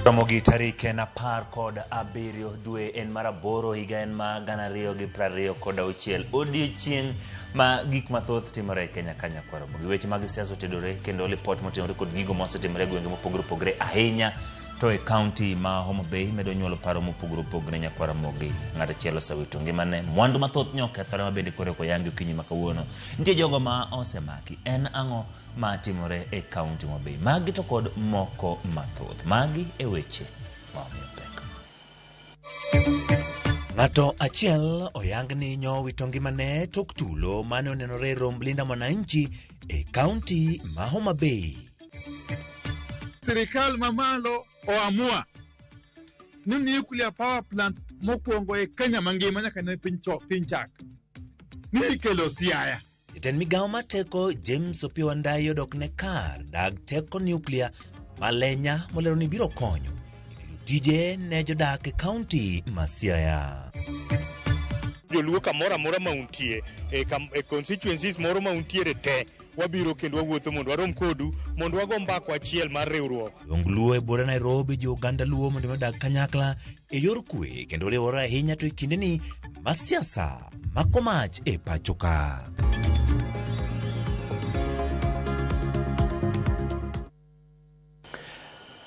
Romo gi tarik en 17 dwe en mar aboro higa en ma 2026 odiochieng' ma gik mathoth timore e Kenya ka nyakwar Ramogi. Weche mag siasa otedore kendo lipot motenore kod gigo mosetimore e gwenge mopogore opogore ahinya to e kaunti ma Homa Bay medo nyuolo paro mopogore opogore nyakwar Ramogi. Ng'at achiel osewito ngimane, mwandu mathoth ne okethore ma bende koro ok oyangi okinyi ma kawuono. Nitie jogo ma osemaki. En ang'o ma timore e kaunti ma Homa Bay? Magi to kod moko mathoth. Magi e weche ma omiyo pek. Ng'ato achiel oyang ni nyowito ngimane tok tulo mane onenore e romb Linda Mwananchi e kaunti ma Homa Bay. Sirikal mamalo oamua ni nuclear power plant mokwongo e Kenya mangima nyaka ne piny cho piny chak ni ikelo Siaya. Jatend migawo mar teko James Opiyo Wandayi odok ne kar dag teko nuklia ma Lenya molero ni biro konyo e kelo tije ne jodak e kaunti ma Siaya. Joluo kamoro amora ma untie e, kam, e constituencies moro ma untiere te wabiro kendo wawuotho mondo warom kodu mondo wago mbakwa achiel mar riwruok. Jong Luo e buora Nairobi jiwo oganda Luo mondo odag kanyakla e yor kwe kendo riwore ahinya to e kindeni ma siasa mako mach e pacho ka.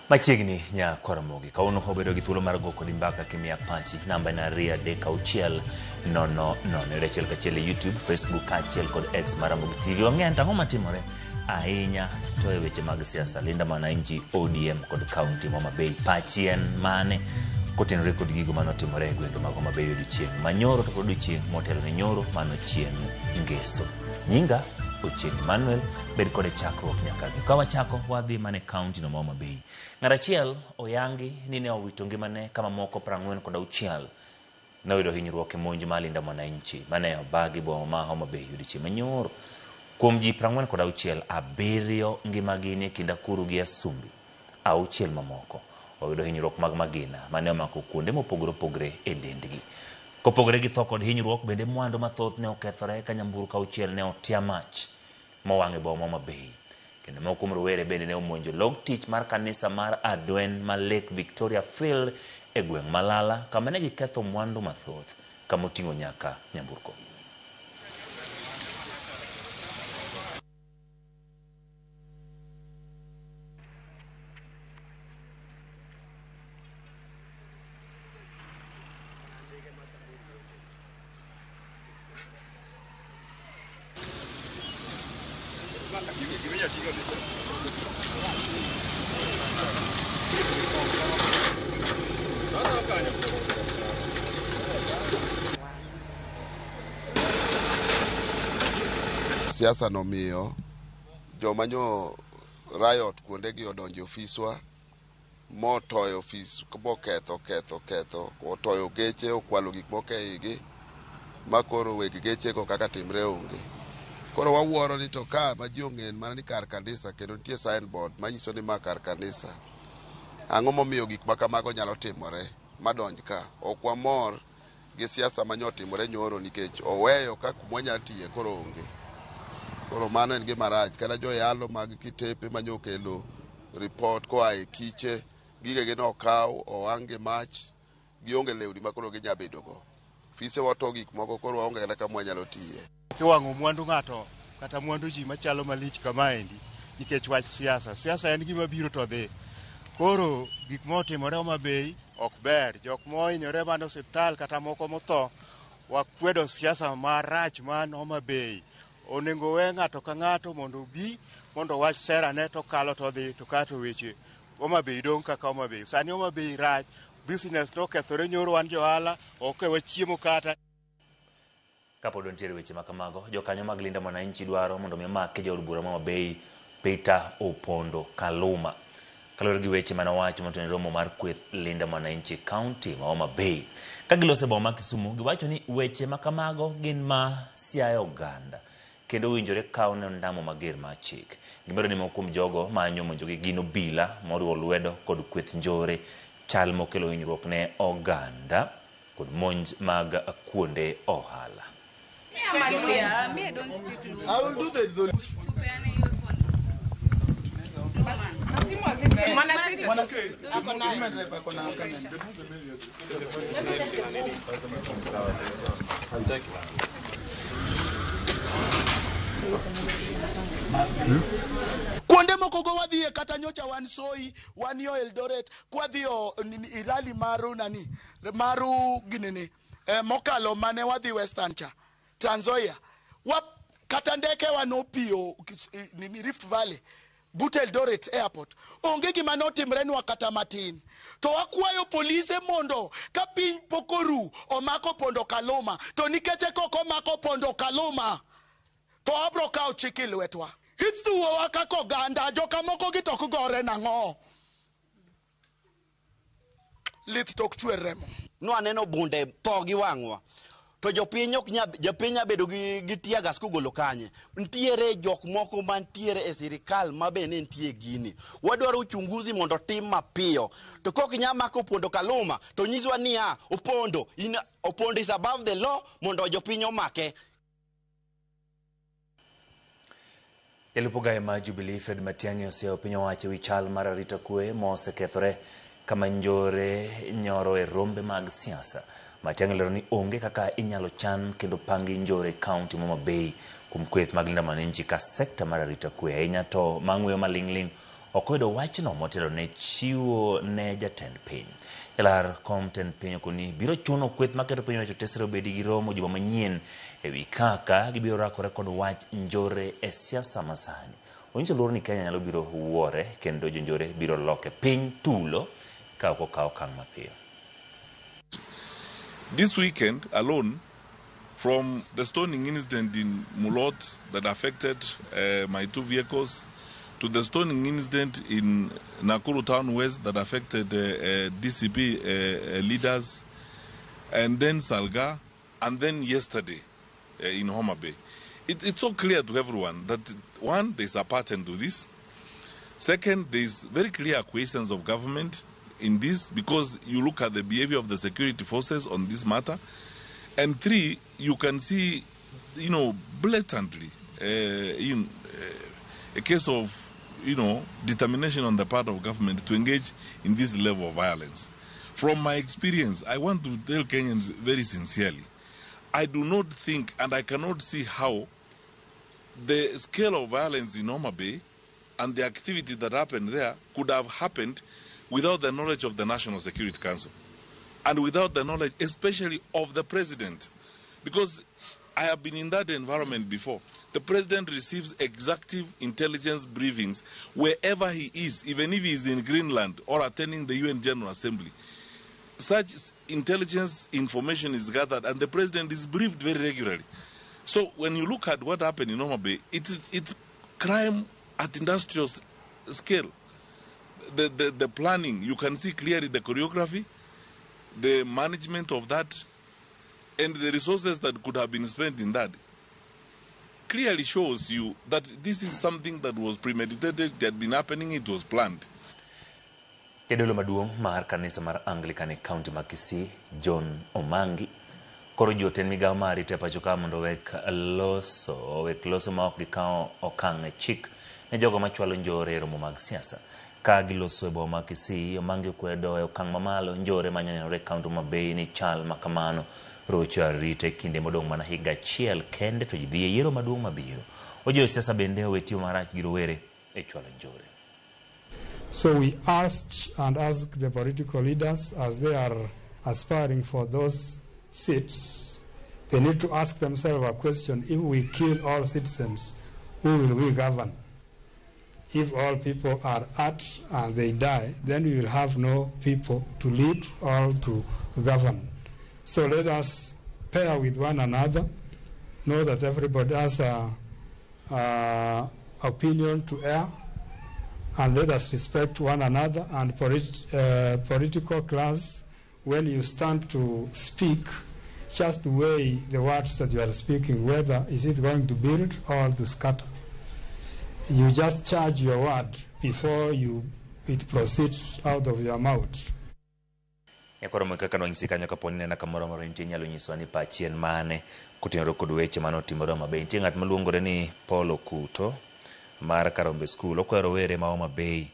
Machiegni nya Karamogi, kawuono obedo gi thuolo mar go kodi mbaka kimiya pachi. Namba en 236 00. Yud achiel kachiel e YouTube, Facebook kaachiel kod X mar Ramogi TV. Wang'e to ang'o matimore ahinya to e weche mag siasa Linda Mwananchi, ODM kod kaunti ma Homa Bay. Pachi en mane kotenore kod gigo manotimore e gwenge mag Homa Bay odiochieng' manyoro to kod odiochieng' motelo ne nyoro mano chieng' ngeso. Nyinga Ochieng' Emmanuel, bed kode chakruok nyaka giko. Ka wachako wadhi mana e kaunti no ma Homa Bay. Ng'at achiel oyangi ni ne owito ngimane ka mamoko 46 noyudo hinyruok e monj ma Linda Mwananchi mane obagi boma ma Homa Bay odiochieng' manyoro. Kuom ji 46, abiriyo ngimagi ni e kind Akuru gi Asumbi. Auchiel mamoko oyudo hinyruok mag magina mane omako kuonde mopogore opogore e dendgi. Kopogore gi tho kod hinyruok, bende mwandu mathoth ne okethore ka nyamburko auchiel ne otia mach mowang' e boma ma Homa Bay. Kendo moko kuom rowere bende ne omonjo log tich mar kanisa mar Adwen ma Lake Victoria Field e gweng' Malala kama ne giketho mwandu mathoth kama oting'o nyaka nyamburko. Siasa nomiyo joma nyo riot kuondegi odonjo e ofiswa motoyo ofis moketho ketho ketho otoyo geche okwalo gik moko e igi ma koro weg gechego kaka timre onge. Koro wawuoro ni to ka ma ji ong'en mana ni kar kanisa kendo nitie signboard manyiso ni ma kar kanisa. Ang'o momiyo gik ma kamago nyalo timore madonj ka? Ok wamor gi siasa ma nyotimore nyoro nikech oweyo ka kuma wanyalo tiye koro onge. Koro mano en gima rach. Kata joyalo mag kitepe ma nyokelo report koa e kiche, gigegi nokaw, owang' gi mach, gionge lewni ma koro ginya bedo go. Ofise wa to gik moko koro waonge kata kama wanyalo tiye. Kiwang'o mwandu ng'ato kata mwandu ji machalo malich kamaendi nikech wach siasa. Siasa en gima biro to dhi. Koro gik motimore Homa Bay ok ber. Jok mohinyore man osiptal kata moko motho, wakwedo siasa marach man Homa Bay. Onego we ng'ato ka ng'ato mondo obi mondo owach serane to kalo to dhi to kato weche Homa Bay dong' kaka Homa Bay. Sani Homa Bay rach, business nokethore nyoro wan johala, ok wachiemo kata. Kapod wantiere weche ma kamago, jokanyo mag Linda Mwananchi dwaro mondo mi omaki jaod bura ma Homa Bay Peter Opondo Kaluma. Kaluwore gi weche mane owacho motenore romo mar kweth Linda Mwananchi County ma Homa Bay. Ka giloso e boma ma Kisumu, giwacho ni weche ma kamago gin ma siayo oganda kendo owinjore kaw ne ondamo mager mar chik. Gimedo ni moko kuom jogo ma nyomonjogi gin obila moriwo lwedo kod kweth njore, chal mokelo hinyruok ne oganda kod monj mag kuonde ohala. Kuonde moko go wadhiye kata nyocha wan Soi, wan yo Eldoret, kwadhiyo rally maru nani, maru ginene, mokalo mane wadhi Western cha, Trans Nzoia. Kata ndeke wanopiyo nini Rift Valley, but Eldoret Airport. Onge gima notimrenwa kata matin. To wakwayo polise mondo ka piny pok oru omako Pondo Kaluma, to nikech kok omako Pondo Kaluma, to abro kawo chik e lwetwa. Ithuowa kaka oganda, jokamoko gi to ok gore nang'o? Lith to ok chwer remo. Nwaneno bunde tho gi wang'wa. To jopiny ok nya, jopiny nya bedo gi tear gas kogolo kanye. Ntiere jok moko mantiere e sirikal ma be ne nitie gini. Wadwaro uchunguzi mondo otim mapiyo. To kok nya mako Opondo Kaluma, to nyiswa niya, Opondo, in, Opondo is above the law mondo jopiny omake. Jalup ogaye mar Jubilee Fred Matiang'i oseyo piny owacho ewi chal mar arita kwe mosekethore kama njore nyoro e rombe mag siasa. Matiang'i olero ni onge kaka inyalo chan kendo pangi njore e kaunti ma Homa Bay kuom kweth mag Linda Mwananchi ka sekta mar arita kwe ahinya to mang'weyo maling'ling' ok oyudo wachno motelo ne chiwo ne jatend piny. Jalar kom tend piny okoni biro chuno kweth maketo piny owacho tesre obedi gi romo juma manyien ewi kaka gibiro rakore kod wach njore e siasa masani. Onyiso luoro ni Kenya nyalo biro wuore kendo jonjore biro loke piny tulo ka ok okaw okang' mapiyo. This weekend alone, from the stoning incident in Mulot that affected my 2 vehicles, to the stoning incident in Nakuru Town West that affected DCP leaders, and then Salga, and then yesterday in Homa Bay. It's so clear to everyone that, one, there's a pattern to this. Second, there's very clear acquiescence of government in this, because you look at the behavior of the security forces on this matter. And three, you can see, blatantly in a case of, determination on the part of government to engage in this level of violence. From my experience, I want to tell Kenyans very sincerely, I do not think and I cannot see how the scale of violence in Homa Bay and the activity that happened there could have happened without the knowledge of the National Security Council and without the knowledge, especially of the president. Because I have been in that environment before. The president receives executive intelligence briefings wherever he is, even if he is in Greenland or attending the UN General Assembly. Such intelligence information is gathered and the president is briefed very regularly. So when you look at what happened in Homa Bay, it's crime at industrial scale. The planning, you can see clearly the choreography, the management of that, and the resources that could have been spent in that clearly shows you that this is something that was premeditated, it had been happening, it was planned. Jadolo maduong' mar kanisa mar Anglican e kaunti ma Kisii, John Omangi, koro jotend migawo mar arita e pacho ka mondo owek loso ma ok gikawo okang' e chik ne jogo machwalo njore e romo mag siasa. Ka giloso e boma ma Kisii, Omangi okwedo e okang' mamalo njore manyanenore e kaunti ma Bay ni chal ma kamano rocho arita e kinde modong' mana higa achiel kende to ji dhi e yiero maduong' mabiro. Ojiwo siasa bende owe tiyo marach gi rowere e chwalo njore. So we asked and ask the political leaders, as they are aspiring for those seats, they need to ask themselves a question: if we kill all citizens, who will we govern? If all people are at and they die, then we will have no people to lead or to govern. So let us pair with one another, know that everybody has a opinion to air, and let us respect one another and political class. When you stand to speak, just weigh the words that you are speaking, whether is it going to build or to scatter. You just charge your word before it proceeds out of your mouth. Nyakoro kaka nwanyisi kanyo kapo ni nena kamoro amora nitie nyalo nyisowa ni pachi en mane kotenore kod weche mane otimore Homa Bay. Nitie ng'at maluongore ni Paul Okuto mar Karombe School okwayo rowere ma Homa Bay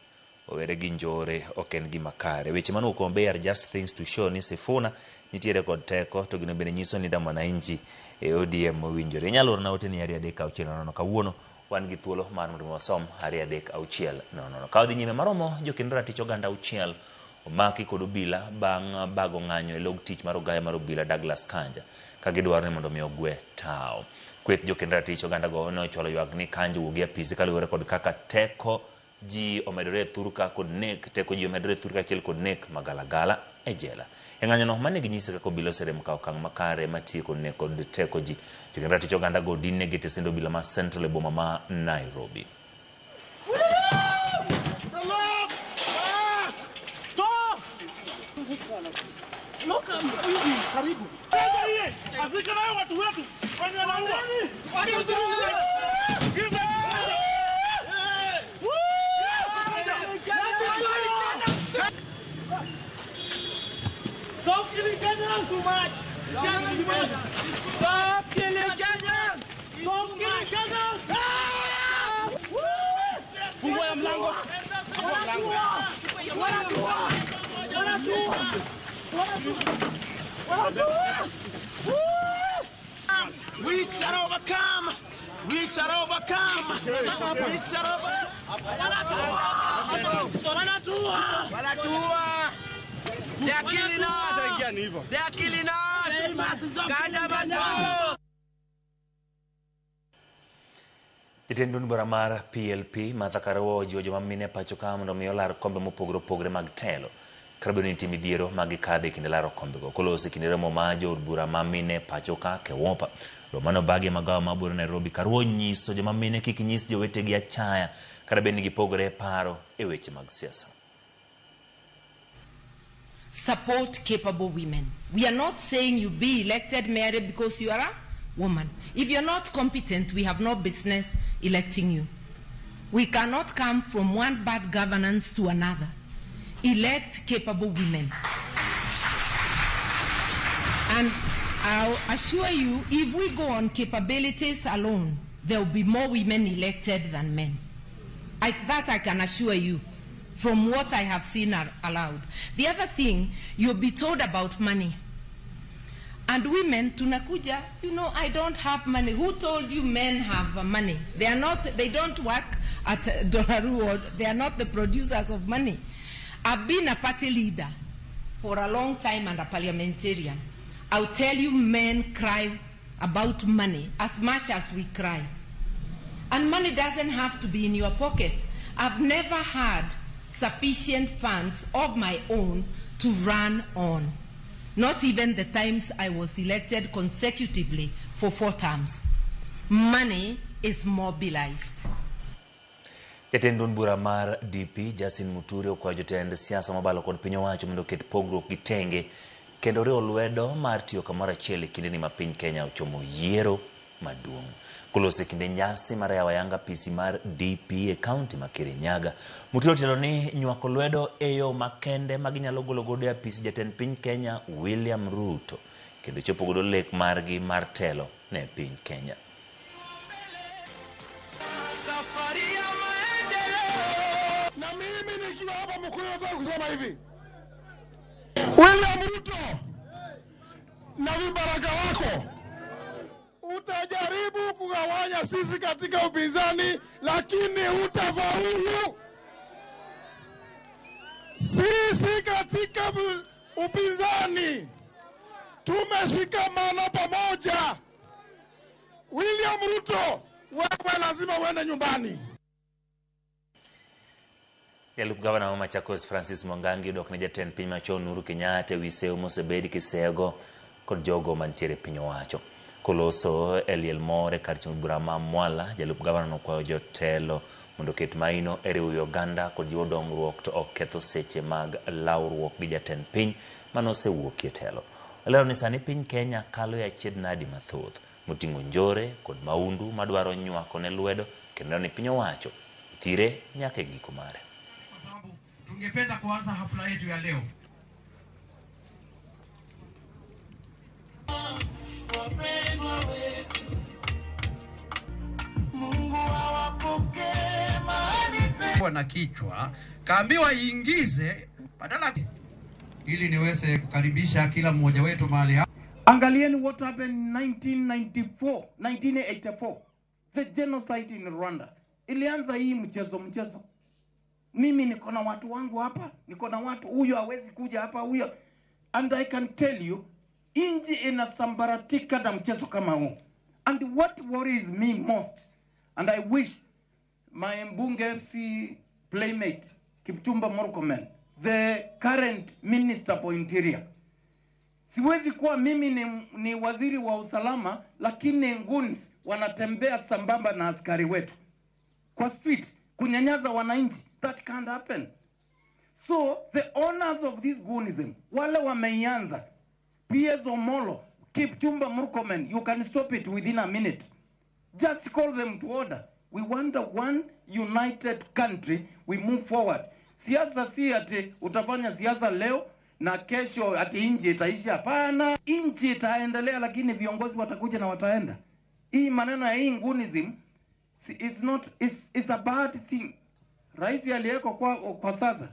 owere gi njore ok en gima kare. Weche mane owuok Homabay are just things to show ni Sifuna nitiere kod teko to gino bende nyiso ni Linda Mwananchi e ODM mowinjore. Inyalo orna ote ni 23600. Kawuono wan gi thuolo mar mondo wasom 23600. Ka wadhi nyime maromo jokendo ratich oganda 6 omaki kod obila bang' bago ng'anyo e log tich mar ogaya mar obila Douglas Kanja ka gidwaro ni mondo mi ogwe tao. Kweth jokendo ratich oganda go ne ochwalo ywak ni Kanja owuog e apisi kaluwore kod kaka teko ji omedore e thurka kod nek teko ji omedore e thurka achiel kod nek magalagala e jela. E ng'anyono mane ginyise kaka obila oserem kawo okang' makare matieko nek kod teko ji. Jokendo ratich oganda go odin negi e tesend obila ma Central e boma ma Nairobi. Stop killing Kenyans too much! Stop killing Kenyans! Stop killing Kenyans! Fungua ya mlango. We shall overcome! We shall overcome! We shall overcome! They are killing us! They are killing us! Kanja must go! Jatend duond bura mar PLP Martha Karua ojiwo joma mine pacho ka mondo mi olar kombe mopogore opogore mag telo kata obedo ni nitie midhiero ma gikadhe e kinde laro kombego. Koloso e kinde romo ma jood bura ma mine pacho ka KEWOPA. Romo mane obagi e magawa ma Buore Nairobi, Karua onyiso joma mine kik nyis jowetegi achaya kata bed ni gipogore e paro e weche mag siasa. Support capable women. We are not saying you be elected, Mary, because you are a woman. If you're not competent, we have no business electing you. We cannot come from one bad governance to another. Elect capable women. And I'll assure you, if we go on capabilities alone, there will be more women elected than men. That I can assure you from what I have seen aloud. The other thing, you'll be told about money. And women, tunakuja, you know, I don't have money. Who told you men have money? They are not, they don't work at Dolaroo, or they are not the producers of money. I've been a party leader for a long time and a parliamentarian. I'll tell you, men cry about money as much as we cry. And money doesn't have to be in your pocket. I've never had sufficient funds of my own to run on. Not even the times I was elected consecutively for 4 terms. Money is mobilized. Jatend duond bura mar DP Justin Muturi okwayo jotend siasa mobalo kod piny owacho mondo oket pogruok gi tenge kendo riwo lwedo mar tiyo kamoro achiel e kindeni ma piny Kenya ochomo yiero maduong'. Koloso e kinde nyasi mar yawo ayanga apisi mar DP e kaunti ma Kirinyaga, Muturi otelo ni nywako lwedo e yo makende ma ginyalo golo godo e apisi jatend piny Kenya William Ruto kendo chopo godo lek margi mar telo ne piny Kenya. Na mimi nikiwa hapa Mkuyu nataka kusema hivi. William Ruto na vibaraka wako utajaribu kugawanya sisi katika upinzani, lakini hutafaulu. Sisi katika upinzani tumeshikamana pamoja. William Ruto, wewe lazima uende nyumbani. Jalup gavana ma Machakos Francis Mwangangi odok ne jatend piny machon Uhuru Kenyatta ewi seyo mosebed kisego kod jogo mantiere piny owacho. Koloso e liel moro e kar chung' bura ma Mwala, jalup gavana nokwayo jotelo mondo oket maino e riwo oganda kod jiwo dongruok to ok ketho seche mag lawruok gi jatend piny manosewuok e telo. Olero ni sani piny Kenya kalo e achiedh nadi mathoth moting'o njore kod maundu madwaro nywako ne lwedo kendo ni piny owacho thire nyaka e giko mare. Tungependa kuanza hafla yetu ya leo. Mungu awapokee mahali pema. Na kichwa kaambiwa iingize badala, ili niweze kukaribisha kila mmoja wetu mahali hapa. Angalieni what happened in 1994, 1984, the genocide in Rwanda. Ilianza hii mchezo. Mimi niko na watu wangu hapa, niko na watu, huyo hawezi kuja hapa, huyo. And I can tell you, inji inasambaratika na mchezo kama huu. And what worries me most, and I wish my Mbunge FC playmate, Kipchumba Murkomen, the current Minister for Interior. Siwezi kuwa mimi ni waziri wa usalama, lakini goons wanatembea sambamba na askari wetu kwa street, kunyanyaza wananchi. That can't happen. So the owners of this goonism, wale wameianza, PS Omolo, Kipchumba Murkomen, you can stop it within a minute. Just call them to order. We want a one united country. We move forward. Siasa si ati utafanya siasa leo na kesho ati nchi itaisha. Hapana, nchi itaendelea, lakini viongozi watakuja na wataenda. Hii maneno ya hii goonism it's not, it's a bad thing. Rais aliyeko kwa sasa,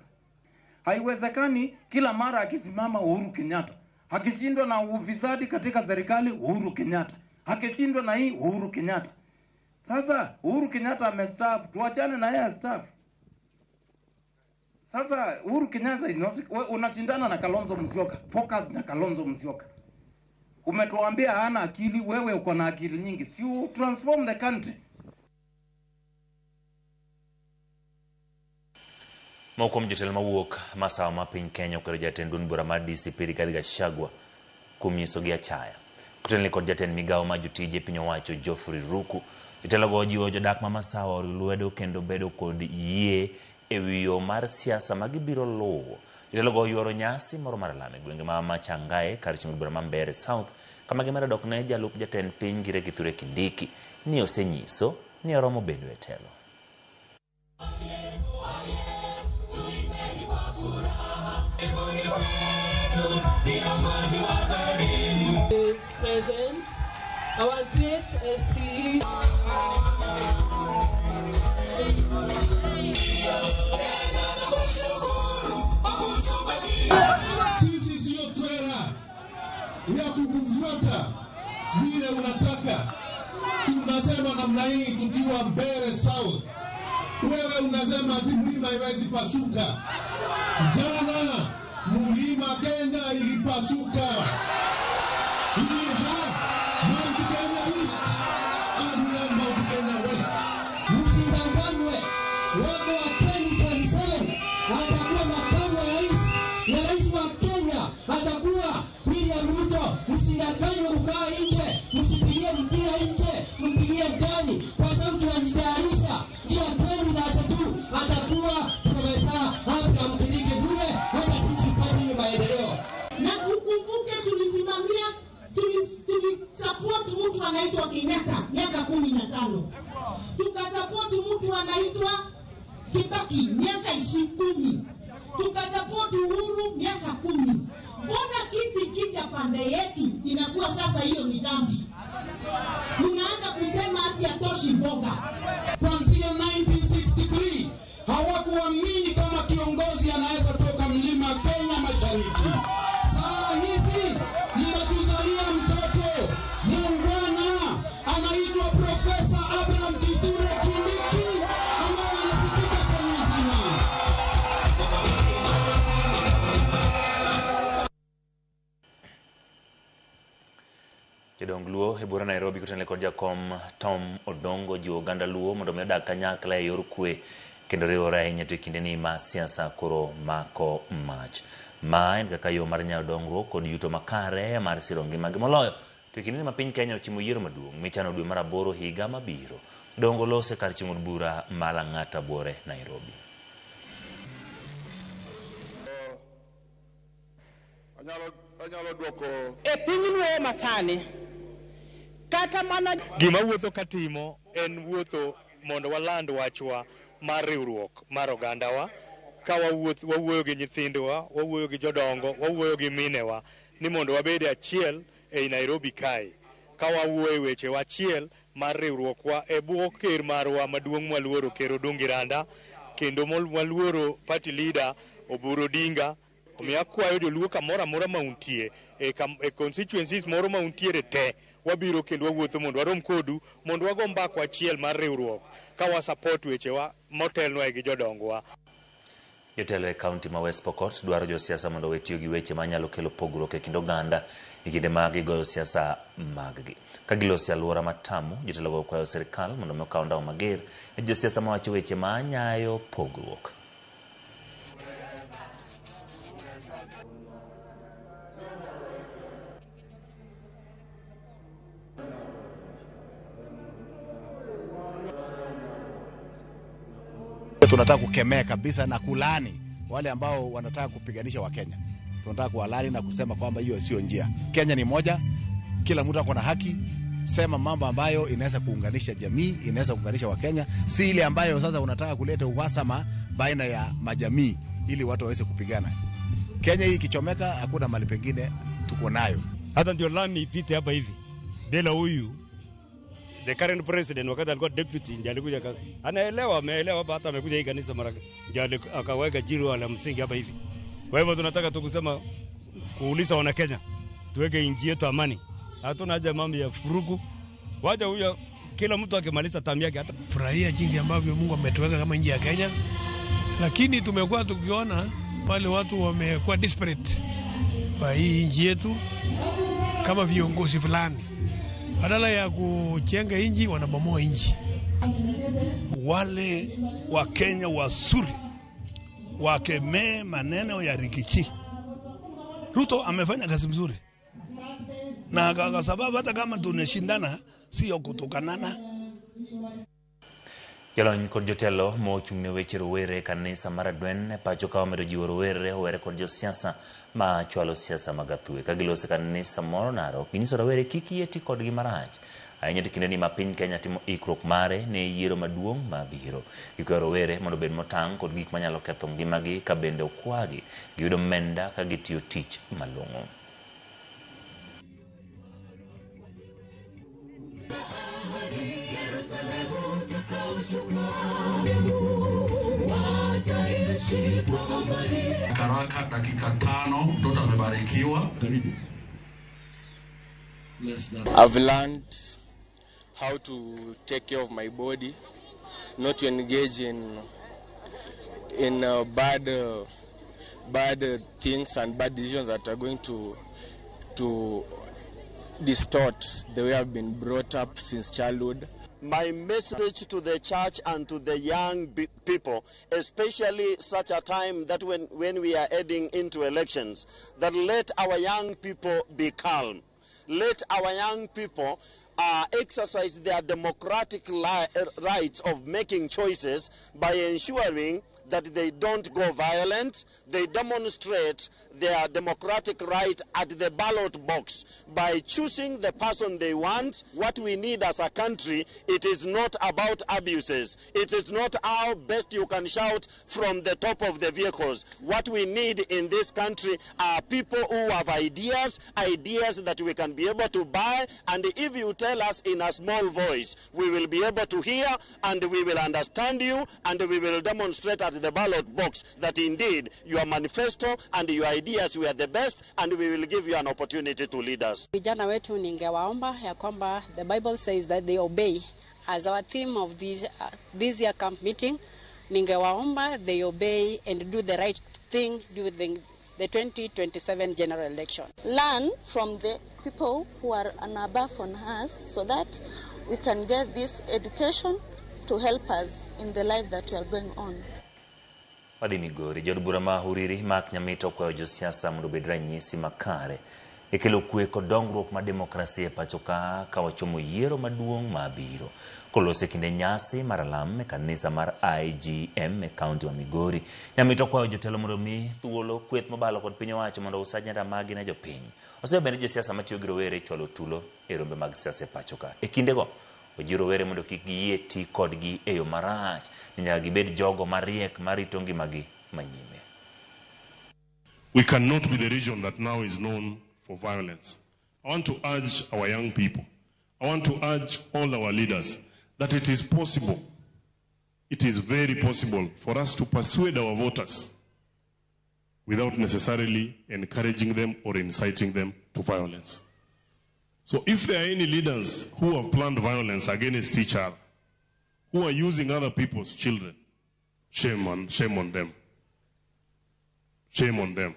haiwezekani kila mara akisimama Uhuru Kenyatta, akishindwa na ufisadi katika serikali Uhuru Kenyatta, akishindwa na hii Uhuru Kenyatta. Sasa Uhuru Kenyatta amestaafu, tuachane na yeye astaafu. Sasa Uhuru Kenyatta unashindana na Kalonzo Musyoka, focus na Kalonzo Musyoka. Umetuambia hana akili, wewe uko na akili nyingi. Si you transform the country. Moko kuom jotelo mawuok masawa ma piny Kenya okwedo jatend duond bura mar DCP Rigathi Gachagua kuom nyisogi achaya. Kotenore kod jatend migawo mar jotije piny owacho Geoffrey Ruku, jotelogo ojiwo jodak ma masawa oriw lwedo kendo bedo kod yie ewi yo mar siasa ma gibiro luwo. Jotelogo oyuoro nyasi moro mar lamo e gwenge ma Machangae kar chung' bura ma Mbeere South, kama gimedo dok ne jalup jatend piny Kithure Kithure Kindiki ni osenyiso ni oromo bedo e telo. Is present our great SC. Sisi sio trera ya kukufuata vile unataka. Tunasema namna hii tukiwa Mbeere South. Wewe unasema ati mlima haiwezi pasuka. Jana mlima Kenya ilipasuka. We have Mount Kenya East and we have Mount Kenya West. Msidanganywe, watu wa 2027 atakuwa makamu wa rais na rais wa Kenya atakuwa William Ruto. Msidanganywe kukaa nje, msipigie mpira nje, mpigie ndani, kwa sababu tunajitayarisha juu ya 2032 atakuwa Profesa Abraham Kindiki bure, hata sisi tupate maendeleo. Na tukumbuke tulisimamia, tulisupport mtu anaitwa Kenyatta miaka 15. Tukasupport mtu anaitwa Kibaki miaka 10. Tukasupport Uhuru miaka 10. Mbona kiti kija pande yetu inakuwa sasa hiyo ni dhambi? Mnaanza kusema ati hatoshi mboga. Kuanzia 1963 hawakuamini kama kiongozi anaweza toka mlima Kenya Mashariki. Saa hizi mnatuzalia mtoto muungwana anaitwa Profesa Abraham Kithure Kindiki ambaye anasikika Kenya nzima. Jodong Luo e bura Nairobi kotenore kod jakom Tom Odongo jiwo oganda Luo mondo mi odag kanyakla e yor kwe kendo riwore ahinya to e kindeni ma siasa koro mako mach. Ma en kaka yo mar nyayo dongruok kod yuto makare mar siro ngimagi moloyo to e kindeni ma piny Kenya ochimo yiero maduong' michano dwe mar 8 higa mabiro. Odongo lose kar chung' od bura ma Lang'ata Buore, Nairobi. E piny Luo masani kata mana gima wuotho katimo en wuotho mondo waland wachwa mar riwruok mar ogandawa, ka wawuoyo gi nyithindwa, wawuoyo gi jodongo, wawuoyo gi minewa ni mondo wabed achiel ei Nairobi kae, ka wawuoyo e wechewa achiel mar riwruokwa e bwo ker marwa maduong' mwaluoro Ker Odungi Randa, Kendo waluoro party leader Oburu Odinga. Omiyo akwayo joluo kamoro amora ma untie e constituencies moro ma untiere te, wabiro kendo wawuotho mondo warom kodu, mondo wago mbaka achiel mar riwruok ka wa support wechewa motelnwa gi jodongwa. Jotelo e kaunti ma West Pokot dwaro josiasa mondo owe tiyo gi weche manyalo kelo pogruok e kind oganda e kinde ma gigoyo siasa mag-gi. Ka giloso e alwora ma Tamu, jotelogo okwayo sirkal mondo mi okaw ndawa mager ne josiasa mawacho weche ma nyayo pogruok. Tunataka kukemea kabisa na kulani wale ambao wanataka kupiganisha Wakenya. Tunataka kuwalani na kusema kwamba hiyo sio njia. Kenya ni moja, kila mtu ako na haki. Sema mambo ambayo inaweza kuunganisha jamii, inaweza kuunganisha Wakenya, si ile ambayo sasa unataka kuleta uhasama baina ya majamii ili watu waweze kupigana. Kenya hii ikichomeka, hakuna mali pengine tuko nayo. Hata ndio lami ipite hapa hivi. Bila huyu the current president wakati alikuwa deputy ndiye alikuja kazi. Anaelewa, ameelewa hapa, hata amekuja hii kanisa mara ndiye akaweka jiwe la msingi hapa hivi. Kwa hivyo tunataka tu kusema, kuuliza wana Kenya, tuweke nchi yetu amani. Hatuna haja mambo ya furugu. Wacha huyo kila mtu akimaliza tamu yake hata furahia jinsi ambavyo Mungu ametuweka kama nchi ya Kenya. Lakini tumekuwa tukiona wale watu wamekuwa desperate kwa hii nchi yetu kama viongozi fulani. Badala ya kujenga nchi wanabomoa nchi. Wale wa Kenya wazuri wakemee maneno ya Rigathi. Ruto amefanya kazi mzuri. Na kwa sababu hata kama tunashindana sio kutukanana. Jolony kod jotelo mochung' ne weche rowere e kanisa mar Adwen e pacho ka omedo jiwo rowere owere kod josiasa ma chwalo siasa mag athuwe. Ka giloso e kanisa moro Narok, ginyiso rowere kik yie ti kodgi marach. Ahinya to kindeni ma piny Kenya timo ikruok mare ne yiero maduong' mabiro. Gikwayo rowere mondo obed motang' kod gik manyalo ketho ngimagi ka bende okwagi giyudo omenda ka gitiyo tich malong'o. Karaka dakika 5, mtoto amebarikiwa. Karibu. I've learned how to take care of my body, not to engage in bad things and bad decisions that are going to distort the way I've been brought up since childhood. My message to the church and to the young people, especially such a time that when we are heading into elections, that let our young people be calm. Let our young people exercise their democratic rights of making choices by ensuring that they don't go violent, they demonstrate their democratic right at the ballot box by choosing the person they want. What we need as a country, it is not about abuses. It is not how best you can shout from the top of the vehicles. What we need in this country are people who have ideas, ideas that we can be able to buy, and if you tell us in a small voice, we will be able to hear and we will understand you and we will demonstrate at the ballot box that indeed your manifesto and your ideas were the best, and we will give you an opportunity to lead us. Vijana wetu ningewaomba ya kwamba the Bible says that they obey. As our theme of this year camp meeting, ningewaomba they obey and do the right thing during the 2027 general election. Learn from the people who are above on us so that we can get this education to help us in the life that we are going on. Wadhi Migori, jaod bura ma Uriri Mark Nyamita okwayo josiasa mondo obed ranyisi makare e kelo kwe kod dongruok mar demokrasia e pacho ka wachomo yiero maduong' mabiro. Kolose e kinde nyasi mar alam e kanisa mar IGM e kaunti ma Migori, Nyamita okwayo jotelo mondo omi thuolo kweth mobalo kod piny owacho mondo ous ajenda magi ne jopiny. Oseyo bende josiasa matiyo gi rowere chwalo tulo e rombe mag siasa e pacho ka. E kindego, ojiwo rowere mondo kik giyie ti kodgi e yo marach, ni nyaka gibed jogo mariek marito ngimagi manyime. We cannot be the region that now is known for violence. I want to urge our young people, I want to urge all our leaders that it is possible It is very possible for us to persuade our voters without necessarily encouraging them or inciting them to violence. So if there are any leaders who have planned violence against each other, who are using other people's children, shame on them. Shame on them.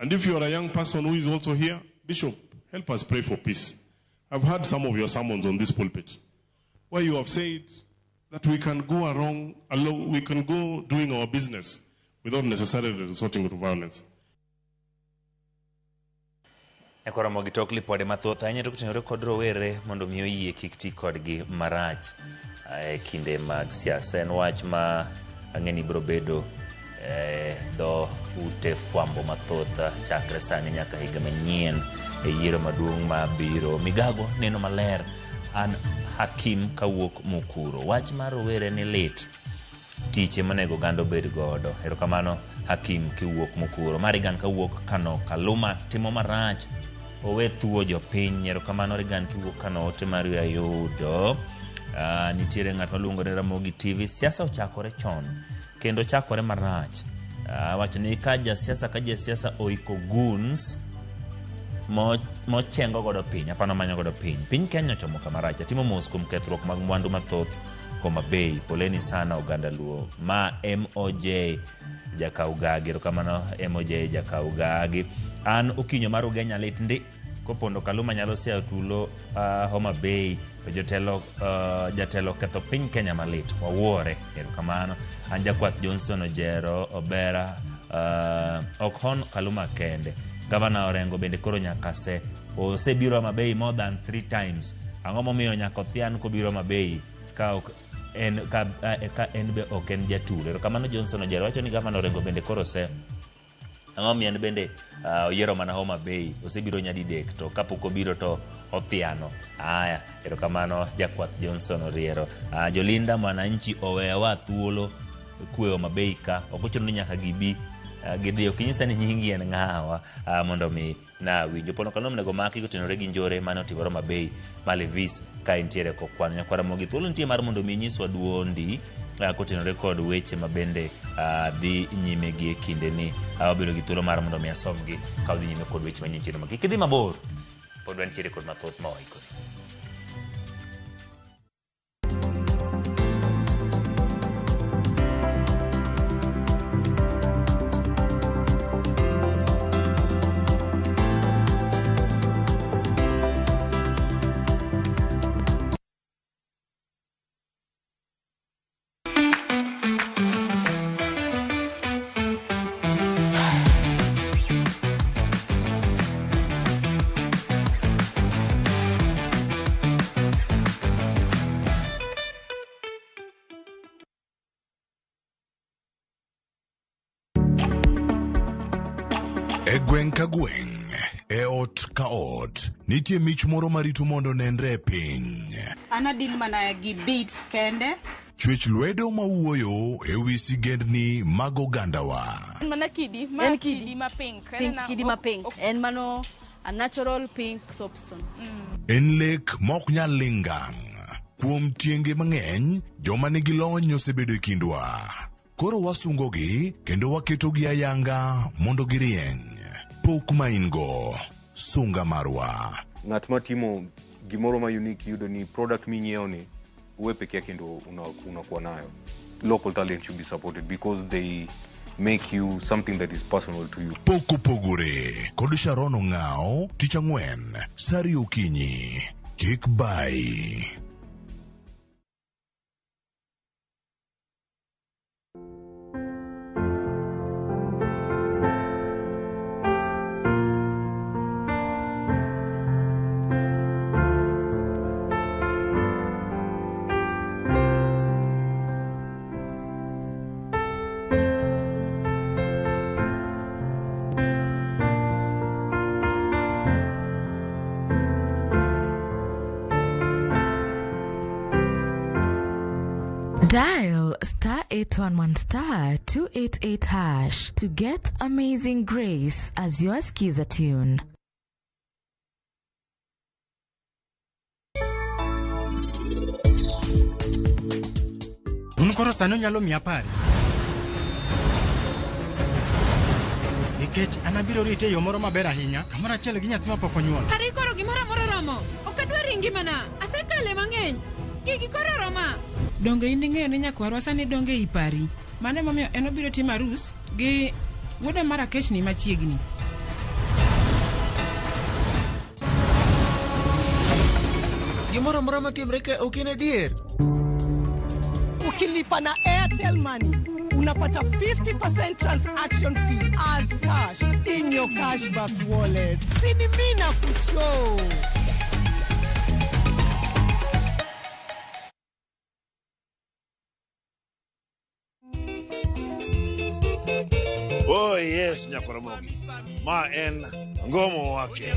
And if you are a young person who is also here, Bishop, help us pray for peace. I've heard some of your sermons on this pulpit where you have said that we can go along, we can go doing our business without necessarily resorting to violence. Ekoromo gi tok lipode mathoth ahinya to kotenore kod rowere mondo mi oyie kik ti kodgi marach e kinde mag siasa. En wach ma ang'e ni biro bedo dho ute fwambo mathoth chakre sani nyaka higa manyien e yiero maduong' mabiro. Migago neno maler an Hakim kawuok Mukuro. Wach mar rowere ni lit, tich ema onego oganda obed godo. Erokamano Hakim kiwuok Mukuro. Marigan kawuok Kano, Kaluma timo marach, owe thuo jopiny. Erokamano Rigan kiwuok Kano, ote mari ayudo. Nitiere ng'at maluongo ni Ramogi TV. Siasa ochakore chon kendo chakore marach. Wacho ni ka jasiasa oiko goons mochengo godo piny, apano manyo godo piny. Piny Kenya ochomo kama rach. Atimo mos kuom kethruok mag mwandu mathoth Homa Bay. Poleni sana oganda Luo. Ma MOJ Jakaugagi. Erokamano MOJ Jakaugagi. An okinyo mar Ugenya lit ndi kopondo Kaluma nyalo siayo tulo Homa Bay to jotelo jatelo ketho piny Kenya malit. Wawuore. Erokamano. An Jakwath Johnson Ojero Obera ok hon Kaluma kende. Gavana Orengo bende koro nyaka se osebiro Homa Bay more than 3 times. Ang'o momiyo nyaka othian kobiro Homa Bay ka ok en ka en be ok en jatulo. Erokamano Johnson Ojero wacho ni gavana Orengo bende koro se ang'o miyo en bende oyiero mana Homa Bay osebiro nyadidek to kapok obiro to othiano. Aya, erokamano Jakwath Johnson Oriero. Jolinda mwananchi owewa thuolo kwe Homa Bay ka ok ochuno ni nyaka gibi gidhi. Ok inyisa ni nyingi en ng'awa mondo mi na winjo. Pono Kaluma onego maki kotenore gi njore mane otimore Homa Bay Malevis ka entiere kokwano. Nyakwara Ramogi thuolo nitie mar mondo mi inyiswa duondi kotenore kod weche ma bende dhi nyime gi e kinde ni. Wabedo gi thuolo mar mondo mi asomgi ka wadhi nyime kod weche manyien chenro ma kik idhi mabor. Pod wantiere kod mathoth ma waikore. E gweng' ka gweng', e ot ka ot, nitie mich moro marito mondo nenre e piny. An adil mana gi beats kende. Chwech lwedo mawuoyo e wi sigendni mag ogandawa. En mana kidi, ma kidi ma pink. Pink, kidi ma pink. En mano a natural pink soapstone. En lek ma ok nyal ling' ngang'. Kuom tienge mang'eny, joma nigi lony osebedo e kindwa. Koro wasungogi kendo waketogi ayanga mondo girieny. Pok ma in go, sunga marwa. Ng'at matimo gimoro ma unique yudo ni product minyiewo ni uwe peke yake ndo unakuwa nayo. Local talent should be supported because they make you something that is personal to you. Pok opogore kod Sharon Ong'ao, tich ang'wen, sa ariyo okinyi. Kik bai. Dial star 811 star 288 hash to get Amazing Grace as your skiza tune. Un koro sani onyalo miya pare. Nikech an abiro rite e yo moro maber ahinya, kamoro achiel gi nyathi mapok onyuol. Pari koro gimoro amora oromo. Ok adwar e ngimana. Asekale mang'eny. Gigi koro oroma. Donge in ing'eyo ni nyakwarwa sani donge ei pari. Mano emomiyo en obiro timo arus gi wuoda mar Akeshni machiegni. Gimoro amora matimre ka ok en adier. Ukilipa na Airtel Money unapata 50% transaction fee as cash in your cashback wallet. Sini mimi na kushow. Oh yes, Nyakoromogi. Ma en ngomo wake.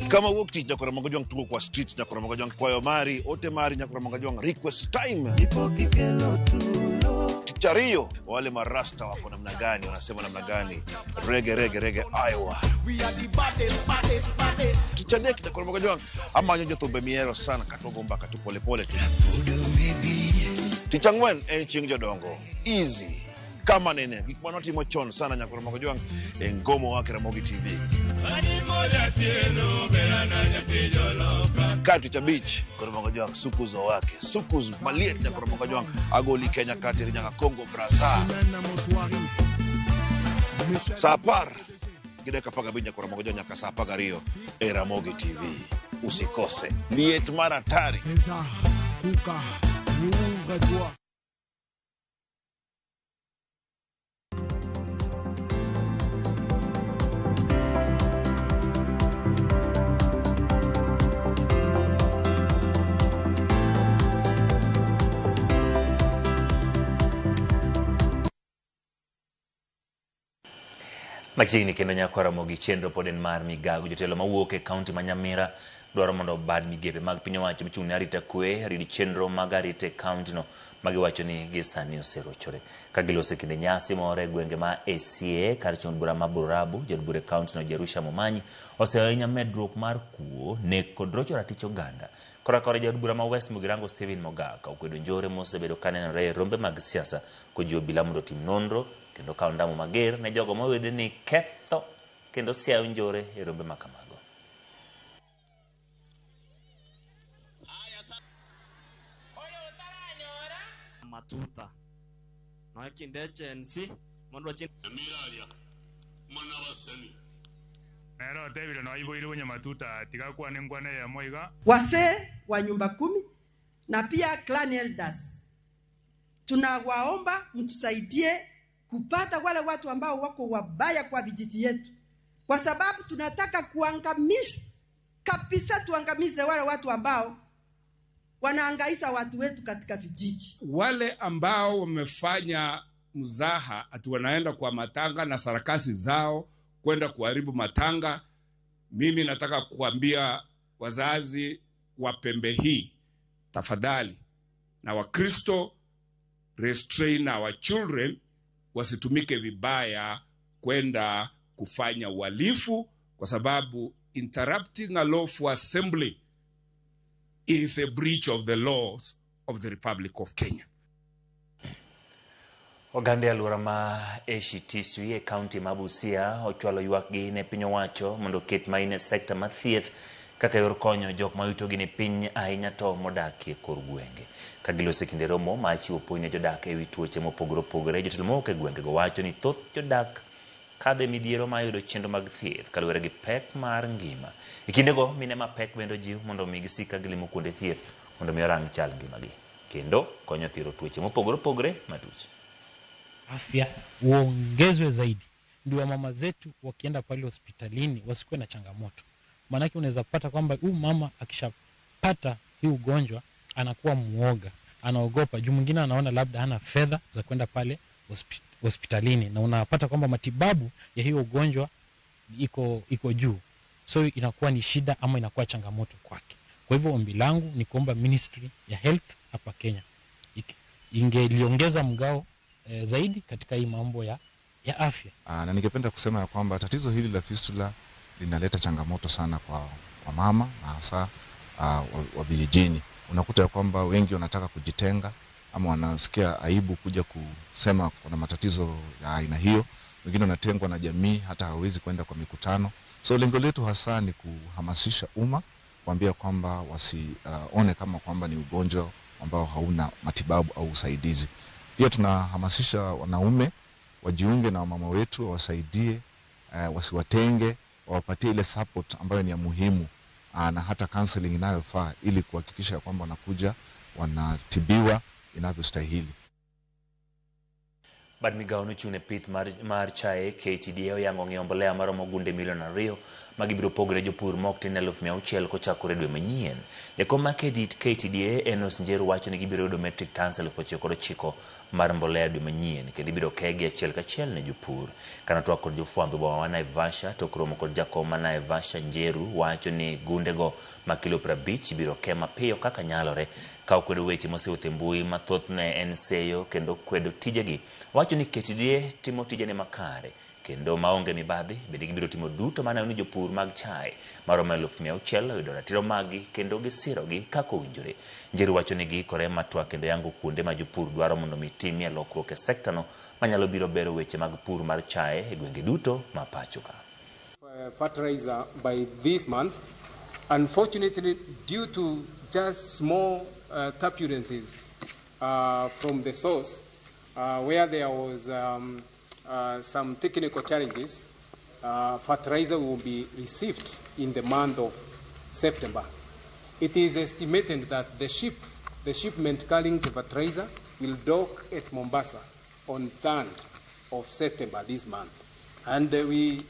Kama wuok tich Nyakoromogi Jwang' tugo kwa street Nyakoromogi Jwang' kwayo mari, ote mari Nyakoromogi Jwang' request time. Tich ariyo wale marasta wako namna gani, wanasema namna gani? Rege rege rege Iowa. Tich adek Nyakoromogi Jwang' amanyo jothumbe mihero sana katogo mbaka tu polepole tu. Tich ang'wen en chieng' jodongo. Easy. Kama nene gik manotimo chon sana Nyakoromogi Jwang' e ngomo wake Ramogi TV. Ka tich abich Nyakoromogi Jwang' sukuzo wake sukuz maliet Nyakoromogi Jwang' agoli Kenya kateri nyaka Congo Brazza. Saa 10 gi dakika 15 Nyakoromogi Jwang' nyaka saa 12 e Ramogi TV. Usikose liet mar hatari. Machiegni kendo nyako Ramogi chenro pod en mar migago. Jotelo mawuok e kaunti ma Nyamira dwaro mondo obad migepe mag piny owacho mochung' ne arita kwe rid chenro mag arita e kaunti no magiwacho ni gi sani oserochore. Ka giloso e kinde nyasi moro e gwenge ma ACA kar chong bura ma Borabu, jod bura e kaunti no Jerusha Momanyi oseyo ahinya medruok mar kuo, nek kod rocho ratich oganda. Kora kore jaod bura ma West Mugirango Stephen Mogaka okwedo njore mosebedo kanenore e rombe mag siasa kojiwo obila mondo otim nonro kendo kawo ndamo mager ne jogo mawede ni ketho kendo siayo njore e rombe ma kamago. Matuta. No kinde chensi mondo chin Nero David no ibo ibo nyamatuta tigakwa nengwane ya moiga. Wasee wa nyumba 10 na pia clan elders, tunawaomba mtusaidie kupata wale watu ambao wako wabaya kwa vijiji yetu, kwa sababu tunataka kuangamisha kabisa, tuangamize wale watu ambao wanaangaisa watu wetu katika vijiji. Wale ambao wamefanya mzaha ati wanaenda kwa matanga na sarakasi zao kwenda kuharibu matanga, mimi nataka kuambia wazazi wa pembe hii, tafadhali, na Wakristo, restrain our children wasitumike vibaya kwenda kufanya uhalifu, kwa sababu interrupting a lawful assembly is a breach of the laws of the Republic of Kenya. Oganda e alwora ma Eshitiswi e kaunti ma Busia ochwalo ywakgi ne piny owacho mondo oket maino e sekta mar thieth kaka yor konyo jok ma yutogi ni piny ahinya to modak e kor gwenge. Ka giloso e kinde romo mar chiwo puonj ne jodak ewi tuoche mopogore opogore, jotelo mowuok e gwengego wacho ni thoth jodak kadho e midhiero mar yudo chenro mag thieth kaluwore gi pek mar ngima. E kindego, mine mapek bende ojiw mondo omi gisik ka gilimo kuonde thieth mondo mi orang chal ngimagi kendo konyo thiro tuoche mopogore opogore matuch. Afya uongezwe zaidi, ndio mama zetu wakienda pale hospitalini wasikuwe na changamoto. Maanake unaweza pata kwamba huyu mama akishapata hii ugonjwa anakuwa muoga, anaogopa, juu mwingine anaona labda hana fedha za kwenda pale hospitalini, na unapata kwamba matibabu ya hiyo ugonjwa iko juu, so inakuwa ni shida ama inakuwa changamoto kwake. Kwa hivyo ombi langu ni kuomba Ministry ya Health hapa Kenya ingeliongeza mgao zaidi katika hii mambo ya afya. Na ningependa kusema ya kwamba tatizo hili la fistula linaleta changamoto sana kwa mama na hasa wa vijijini. Unakuta ya kwamba wengi wanataka kujitenga ama wanasikia aibu kuja kusema kuna matatizo ya aina hiyo. Wengine wanatengwa na jamii, hata hawawezi kwenda kwa mikutano. So lengo letu hasa ni kuhamasisha umma, kuambia kwamba wasione kama kwamba ni ugonjwa ambao hauna matibabu au usaidizi. Pia tunahamasisha wanaume wajiunge na wamama wetu, wawasaidie, wasiwatenge, wawapatie ile support ambayo ni ya muhimu, na hata counseling inayofaa ili kuhakikisha kwamba wanakuja wanatibiwa inavyostahili. Bad migao nochung' ne pith mar chae KTDA oyango ng'iewo mbolea maromo gunde milion 2 ma gibiro pogo ne jopur ma ok tin 600,000 kochakore dwe manyien. Jakom mar KTDA Enos Njeru wacho ni gibiro yudo metric tons 9,000 mar mbolea dwe manyien kendo ibiro kegi achiel kachiel ne jopur. Kane otwak kod jofwambo e boma ma Naivasha tok romo kod jakom ma Naivasha Njeru wacho ni gundego ma kilo 50 ibiro ke mapiyo kaka nyalore. Ka okwedo weche mosewuotho e mbui ma thothne en seyo kendo kwedo tijegi, wacho ni KTDA timo tijene makare kendo maonge mibadhi, bende gibiro timo duto maneno ni jopur mag chae maromo 600,000 oyudo ratiro maggi kendo gisirogi kaka owinjore. Njeru wacho ni giikore mar twak kendo yango kuonde ma jopur dwaro mondo mi timie lokruok e sektano manyalo biro bero weche mag pur mar chae e gwenge duto ma pacho ka. Fertilizer by this month, unfortunately, due to just small turbulences from the source, where there was some technical challenges, fertilizer will be received in the month of September. It is estimated that the shipment carrying the fertilizer will dock at Mombasa on 3rd of September this month. And we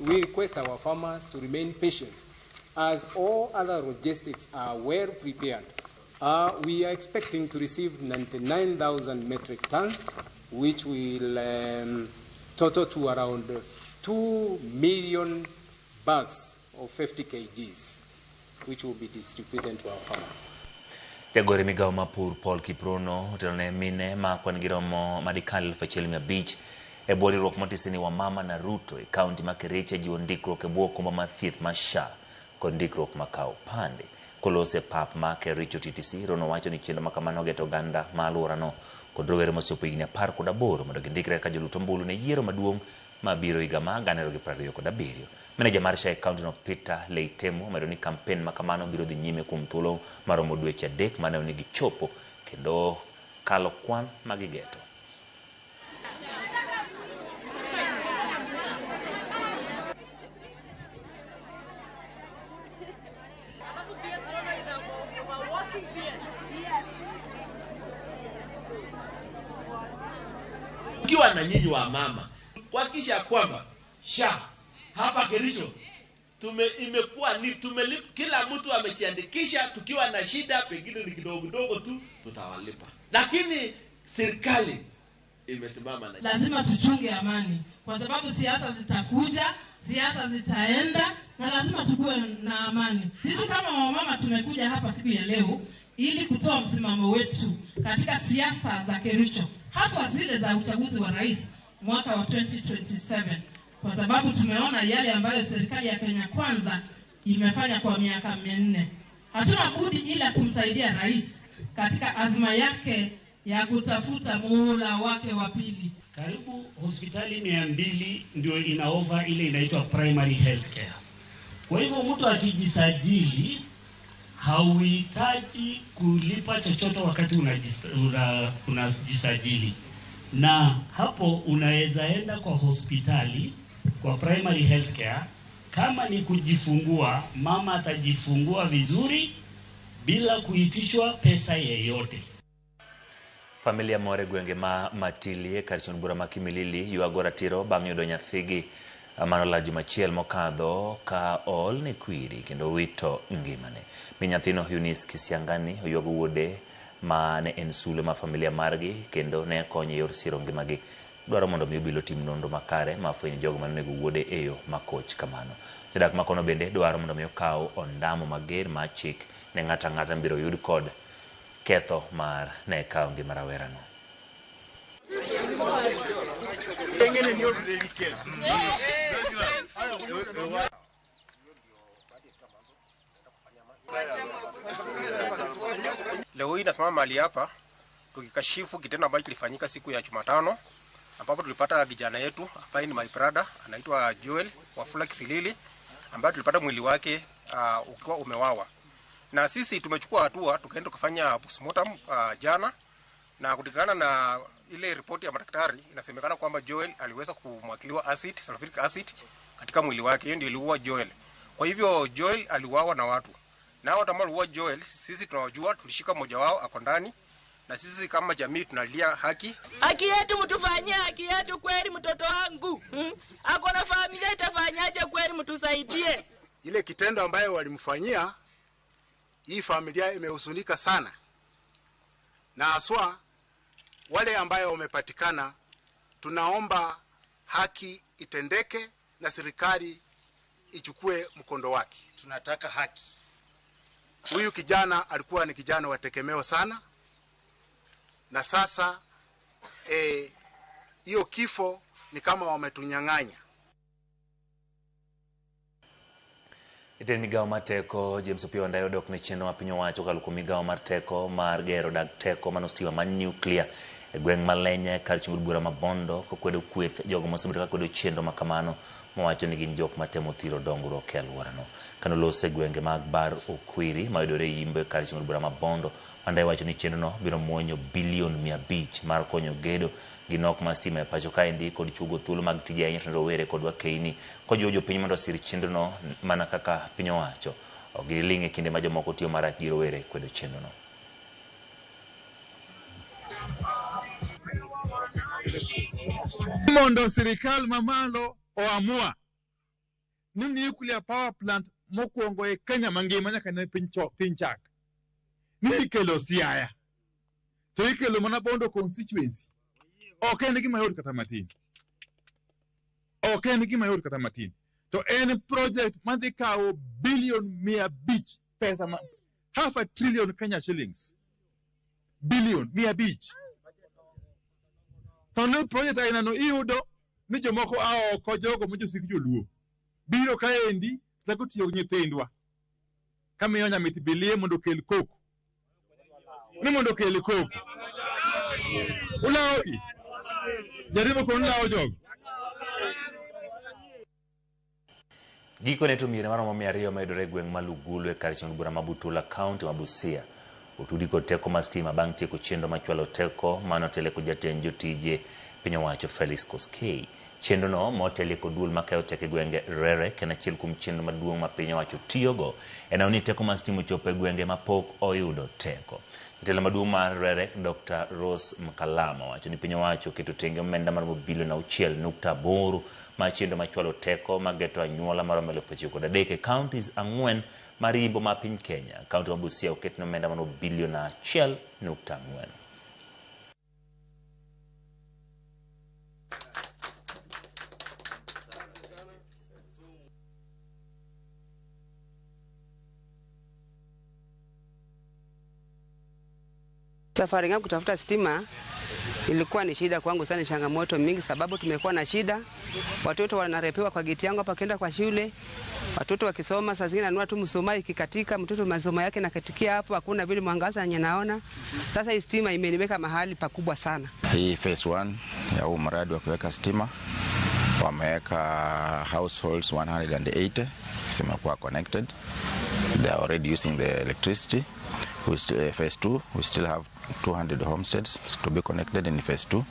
request our farmers to remain patient, as all other logistics are well prepared. We are expecting to receive 99,000 metric tons, which will total to around 2 million bags of 50 kgs, which will be distributed to our farmers. Jagore migao mar pur Paul Kiprono otelo ne mine ma kwan gi romo madikal 1,500 e bwo riwruok motisi ni Wamama na Ruto e kaunti ma Kericho jiwo ndikruok e bwo okumba mar thieth mar SHA kod ndikruok ma kawo pande. Kolose pap ma Kericho TTC, Rono wacho ni chenro makamano ogeto oganda ma alworano kod rowere mochopo higni 18 mondo gindikre kaka jolut ombulu ne yiero maduong' mabiro higa mar 2027. Meneja mar SHA e kaunti no Peter Leitemo omedo ni kampen makamano biro dhi nyime kuom thuolo maromo dweche 3 maneno ni gichopo kendo kalo kwan magigeto. Ukiwa na nyinyi wa mama kuhakikisha kwamba SHA hapa Kericho kila mtu amejiandikisha. Tukiwa na shida pengine ni kidogo kidogo tu tutawalipa, lakini serikali imesimama na lazima tuchunge amani, kwa sababu siasa zitakuja, siasa zitaenda, na lazima tukue na amani. Sisi kama wamama tumekuja hapa siku ya leo ili kutoa msimamo wetu katika siasa za Kericho, haswa zile za uchaguzi wa rais mwaka wa 2027, kwa sababu tumeona yale ambayo serikali ya Kenya Kwanza imefanya kwa miaka 4. Hatuna budi ila kumsaidia rais katika azma yake ya kutafuta muhula wake wa pili. Karibu hospitali 200 ndio ina offer ile inaitwa primary health care. Kwa hivyo mtu akijisajili hauhitaji kulipa chochote wakati unajisajili. Na hapo unaweza enda kwa hospitali kwa primary health care. Kama ni kujifungua, mama atajifungua vizuri bila kuitishwa pesa yeyote. Familia moro e gwenge ma Matilie kar chon bura ma Kimilili ywago ratiro bang' yudo nyathigi manolal juma achiel mokadho ka ool ne kwiri kendo wito ngimane. Mi nyathino Eunice Kisiangani oywago wuode ma ne en sulwe mar familia margi kendo ne konye e yor siro ngimagi. Dwaro mondo mi obila otim nonro makare mar fwenyo jogo manonego wuode e yo makoch kamano. Jodak makono bende dwaro mondo mi okaw ondamo mager mar chik ne ng'ato ang'ata mibiro yud kod ketho mar ne kawo ngima rawerano. Leo hii nasimama mahali hapa tukikashifu kitendo ambacho kilifanyika siku ya Jumatano, ambapo tulipata kijana yetu ambaye ni my brother anaitwa Joel Wafula Kisilili, ambaye tulipata mwili wake ukiwa umewawa. Na sisi tumechukua hatua, tukaenda kufanya postmortem jana, na kutokana na ile ripoti ya madaktari inasemekana kwamba Joel aliweza kumwakiliwa acid, sulfuric acid katika mwili wake. Hiyo ndio iliua Joel. Kwa hivyo Joel aliuawa na watu. Na watu ambao waliua Joel sisi tunawajua, tulishika mmoja wao ako ndani, na sisi kama jamii tunalia haki. Haki yetu mtufanyie haki yetu kweli, mtoto wangu. Ako na familia itafanyaje kweli, mtusaidie. Ile kitendo ambayo walimfanyia hii familia imehuzunika sana. Na haswa wale ambayo wamepatikana, tunaomba haki itendeke na serikali ichukue mkondo wake. Tunataka haki. Huyu kijana alikuwa ni kijana wa tegemeo sana, na sasa hiyo kifo ni kama wametunyang'anya. Jatend migao mar teko James Opiyo Wandayi odok ne chenro ma piny owacho kokalo kuom migao mar teko mar gero dag teko mano stima mar nyuklia e gweng' ma Lenye kar chung' od bura ma Bondo, kokwedo kweth jogo mosebedo kakwedo chenro ma kamano mowacho ni gin jok matemo thiro dongruok e alworano. Kanolose e gwenge mag Bar Okwiri mayudore e Yimbo kar chung' od bura ma Bondo, Wandayi wacho ni chenrono biro muonyo bilion 500 mar konyo gedo gi nok mar stima e pacho kaendi kod chugo thuolo mag tije ahinya to rowere kod wakeini, kojiwo jopiny mondo osir chenrono mana kaka piny owacho. Ok giling' e kinde ma jomoko tiyo marach gi rowere kwedo chenrono. Mondo sirikal mamalo oamua ni nuclear power plant mokwongo e Kenya mangima nyaka ne piny chak ni ikelo Siaya to ikelo mana Bondo constituency. Ok en gima yot kata matin. Ok en gima yot kata matin. To en project madhi kawo bilion 500 pesa ma, 500 billion Kenya shillings. Bilion 500. To ne project aina no iyudo ni jomoko a oko, jogo ma josik joluo biro kaendi chako tiyo gi nyithindwa kamiyo nyamit bilie mondo okel koko, ni mondo okel koko. Ulawogi jaribo kon lawo jogo. Gikone to miere maromo 200 mayudore e gweng' ma Lugulu e kar chung' od bura ma Butula, kaunti ma Busia otudi kod teko mar stima bang' tieko chenro machwalo teko manotelie kod jatend jotije piny owacho Felix Koskei. Chenrono motelie kod duol makayo teko e gwenge REREC en achiel kuom chenro maduong' ma piny owacho tiyogo e neno ni teko mar stima ochopo e gwenge mapok oyudo teko. Jatelo maduong' mar REREC Dr. Rose Mkalama wacho ni piny owacho oketo tenge omenda maromo bilion 6.8 mar chenro machwalo teko mageto anyuola maromo 93,000 e counties 4 mar yimbo ma piny Kenya. Kaunti ma Busia oketne omenda maromo bilion 1.4. Safari yangu kutafuta stima ilikuwa ni shida kwangu sana, changamoto mingi, sababu tumekuwa na shida. Watoto wanarepewa kwa geti yangu hapa kwenda kwa shule. Watoto wakisoma saa zingine anunua tu msoma, ikikatika mtoto masomo yake nakatikia hapo, hakuna vile mwangaza yenye naona. Sasa hii stima imeniweka mahali pakubwa sana. Hii phase 1 ya huu mradi wa kuweka stima wameweka households 180 zimekuwa connected. They are already using the electricity. Phase 2, we still have 200 homesteads to be connected in phase 2,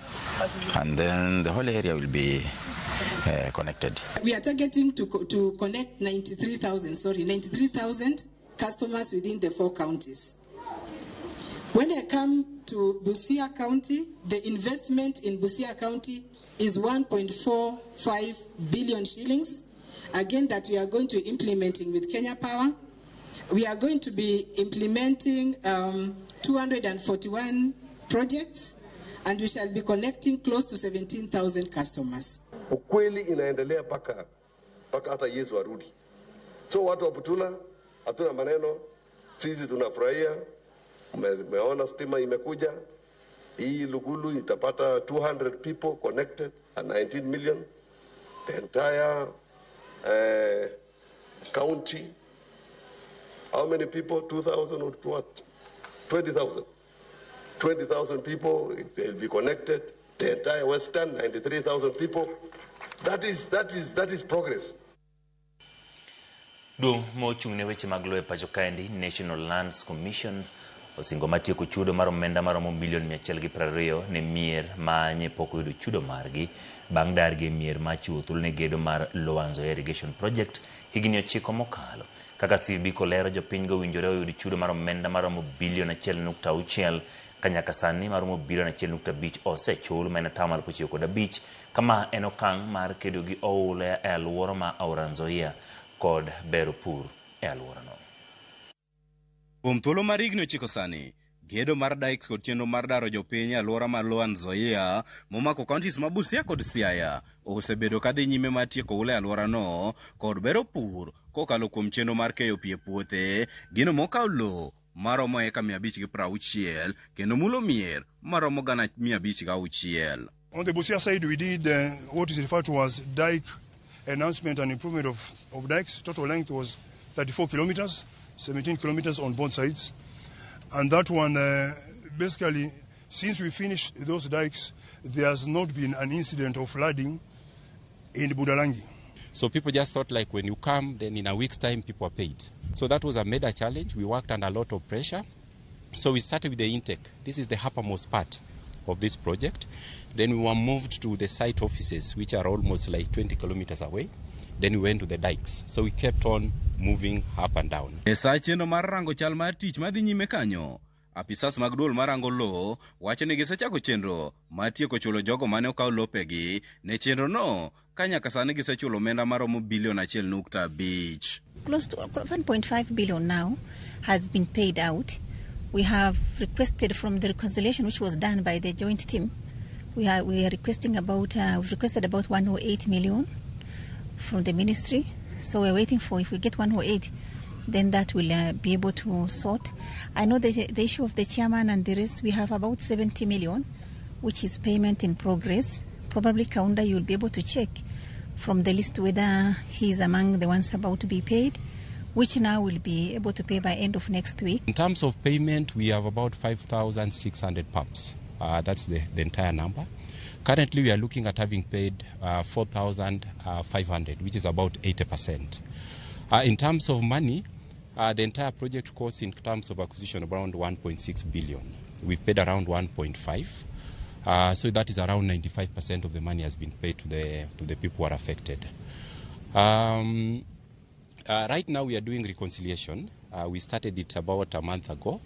and then the whole area will be connected. We are targeting to connect 93,000 customers within the 4 counties. When I come to Busia County, the investment in Busia County is 1.45 billion shillings, again that we are going to implementing with Kenya Power. We are going to be implementing 241 projects, and we shall be connecting close to 17,000 customers. Ukweli inaendelea paka hata Yesu arudi. So watu wa Butula hatuna maneno, sisi tunafurahia. Umeona stima imekuja. Hii Lugulu itapata 200 people connected and 19 million. The entire county. How many people? 2,000 or what? 20,000. 20,000 people, they'll be connected. The entire Western, 93,000 people. That is, that is, that is progress. Duong' mochung' ne weche mag lowo e pacho kaendi, National Lands Commission, osingo matieko chudo mar omenda maromo milion 120 ne mier ma nye pok oyudo chudo margi bang' dargi e mier ma chiwo thuolo ne gedo mar Lower Nzoia Irrigation Project higni 9 mokalo. Kaka Steve Biko lero, jopiny go owinjore oyud chudo mar omenda maromo bilion 1.6 ka nyaka sani maromo bilion 1.5 osechul ma en 95%. Kama en okang' mar kedo gi oula e alwora ma Aora Nzoia kod bero pur e alworano. Kuom thuolo mar higni 9 sani, gedo mar dikes kod chenro mar daro jopiny e alwora mar Lower Nzoia momako counties ma Busia kod Siaya osebedo kadhi nyime mar tieko oula e alworano kod bero pur kokalo kuom chenro mar keyo pi e puothe, gino mokawo lowo maromo eka 560 kendo mulo mier maromo 506. On the Busia side, we did what is referred to as dike enhancement and improvement of dikes. Total length was 34 kilometers, 17 kilometers on both sides. And that one, basically, since we finished those dikes, there has not been an incident of flooding in Budalangi. So people just thought like when you come, then in a week's time, people are paid. So that was a major challenge. We worked under a lot of pressure. So we started with the intake. This is the uppermost part of this project. Then we were moved to the site offices, which are almost like 20 kilometers away. Then we went to the dikes. So we kept on moving up and down. E sa chenro mar rango chal mar tich madhi nyime kanyo, apisas mag duol marango lowo wacho ni gisechako chenro mar tieko chulo jogo mane okaw lopegi ne chenro no ka nyaka sani gisechulo omenda maromo bilion 1.5. Close to 1.5 billion now has been paid out. We have requested from the reconciliation which was done by the joint team. We are requesting about, we've requested about 108 million from the ministry. So we're waiting for, if we get 108, then that will be able to sort. I know the issue of the chairman and the rest, we have about 70 million, which is payment in progress. Probably Kaunda, you'll be able to check from the list whether he is among the ones about to be paid, which now will be able to pay by end of next week. In terms of payment, we have about 5,600 pumps. That's the entire number. Currently, we are looking at having paid 4,500, which is about 80%. In terms of money, the entire project costs in terms of acquisition around 1.6 billion. We've paid around 1.5. So that is around 95% of the money has been paid to the people who are affected. Right now we are doing reconciliation. We started it about a month ago.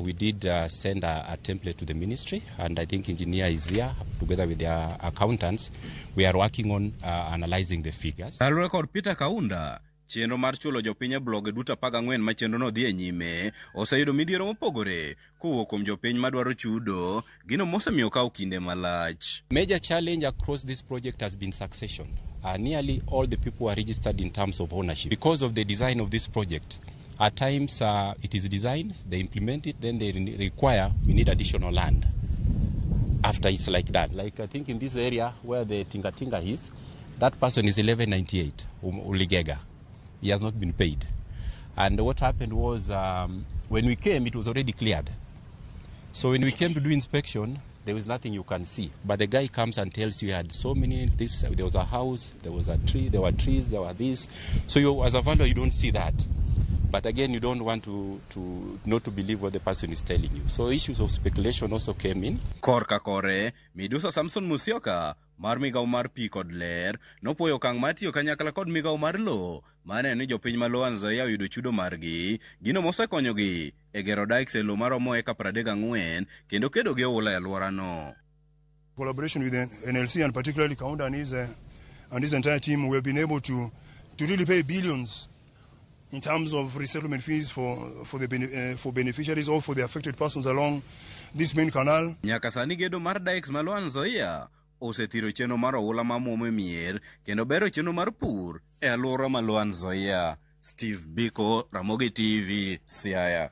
We did send a template to the ministry, and I think engineer is here together with their accountants. We are working on analyzing the figures. Kaluwore kod Peter Kaunda, chenro mar chulo jopiny e bloge duto 14 ma chenrono dhi e nyime oseyudo midhiero mopogore kowuok kuom jopiny madwaro chudo, gino mosemiyo okaw kinde malach. Major challenge across this project has been succession. Nearly all the people are registered in terms of ownership. Because of the design of this project, at times it is designed, they implement it, then they require, we need additional land after it's like that. Like I think in this area where the Tinga Tinga is, that person is 1198, Uligega. He has not been paid. And what happened was when we came, it was already cleared. So when we came to do inspection, there was nothing you can see. But the guy comes and tells you he had so many, this, there was a house, there was a tree, there were trees, there were this. So you, as a valuer, you don't see that. But again, you don't want to not to believe what the person is telling you. So issues of speculation also came in. Korka kore, Midusa Samson Musyoka, mar migawo mar pi kod ler, nopuoyo okang' mar tiyo kanyakla kod migawo mar lowo, maneno ni jopiny ma Lower Nzoia oyudo chudo margi, gino mosekonyogi e gero dikes e lowo maromo eka 34 kendo kedo gi oula e alworano. Collaboration with the NLC and particularly Kaunda and his entire team, we have been able to really pay billions in terms of resettlement fees for beneficiaries or for the affected persons along this main canal. Nyaka sani gedo mar dikes ma Lower Nzoia osethiro chenro mar oula mamuomo e mier kendo bero chenro mar pur e alwora ma Lower Nzoia. Steve Biko, Ramogi TV, Siaya.